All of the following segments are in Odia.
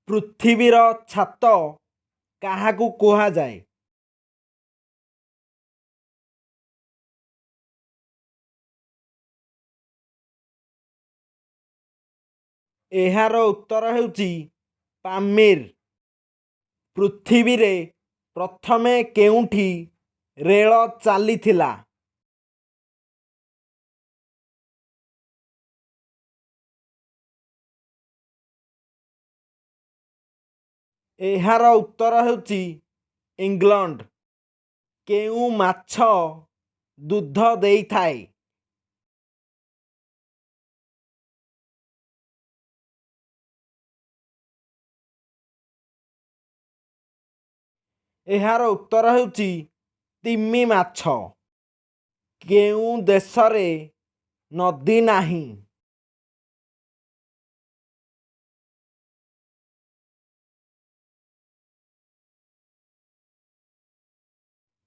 ପୃଥିବୀର ଛାତ କାହାକୁ କୁହାଯାଏ? ଏହାର ଉତ୍ତର ହେଉଛି ପାମିର। ପୃଥିବୀରେ ପ୍ରଥମେ କେଉଁଠି ରେଳ ଚାଲିଥିଲା? ଏହାର ଉତ୍ତର ହେଉଛି ଇଂଲଣ୍ଡ। କେଉଁ ମାଛ ଦୁଧ ଦେଇଥାଏ? ଏହାର ଉତ୍ତର ହେଉଛି ତିମି ମାଛ। କେଉଁ ଦେଶରେ ନଦୀ ନାହିଁ?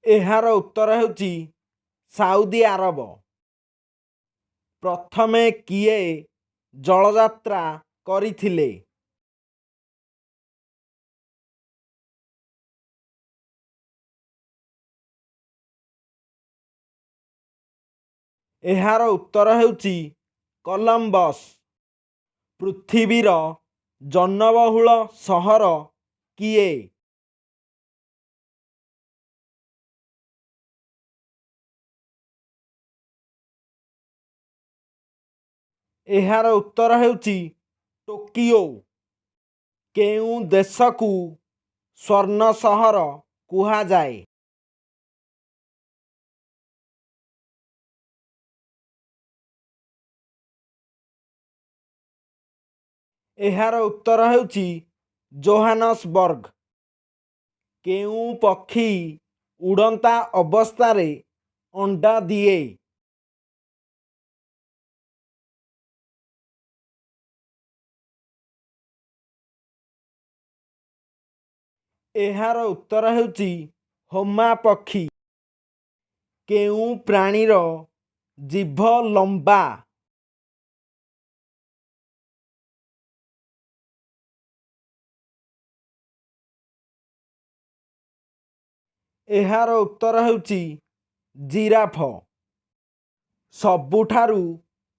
ଏହାର ଉତ୍ତର ହେଉଛି ସାଉଦି ଆରବ। ପ୍ରଥମେ କିଏ ଜଳଯାତ୍ରା କରିଥିଲେ? ଏହାର ଉତ୍ତର ହେଉଛି କଲମ୍ବସ। ପୃଥିବୀର ଜନବହୁଳ ସହର କିଏ? ଏହାର ଉତ୍ତର ହେଉଛି ଟୋକିଓ। କେଉଁ ଦେଶକୁ ସ୍ୱର୍ଣ୍ଣ ସହର କୁହାଯାଏ? ଏହାର ଉତ୍ତର ହେଉଛି ଜୋହାନସବର୍ଗ। କେଉଁ ପକ୍ଷୀ ଉଡ଼ନ୍ତା ଅବସ୍ଥାରେ ଅଣ୍ଡା ଦିଏ? ଏହାର ଉତ୍ତର ହେଉଛି ହୋମା ପକ୍ଷୀ। କେଉଁ ପ୍ରାଣୀର ଜିଭ ଲମ୍ବା? ଏହାର ଉତ୍ତର ହେଉଛି ଜିରାଫ। ସବୁଠାରୁ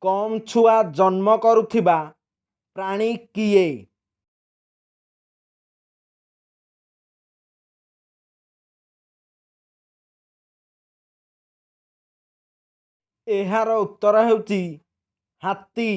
କମ୍ ଛୁଆ ଜନ୍ମ କରୁଥିବା ପ୍ରାଣୀ କିଏ? ଏହାର ଉତ୍ତର ହେଉଛି ହାତୀ।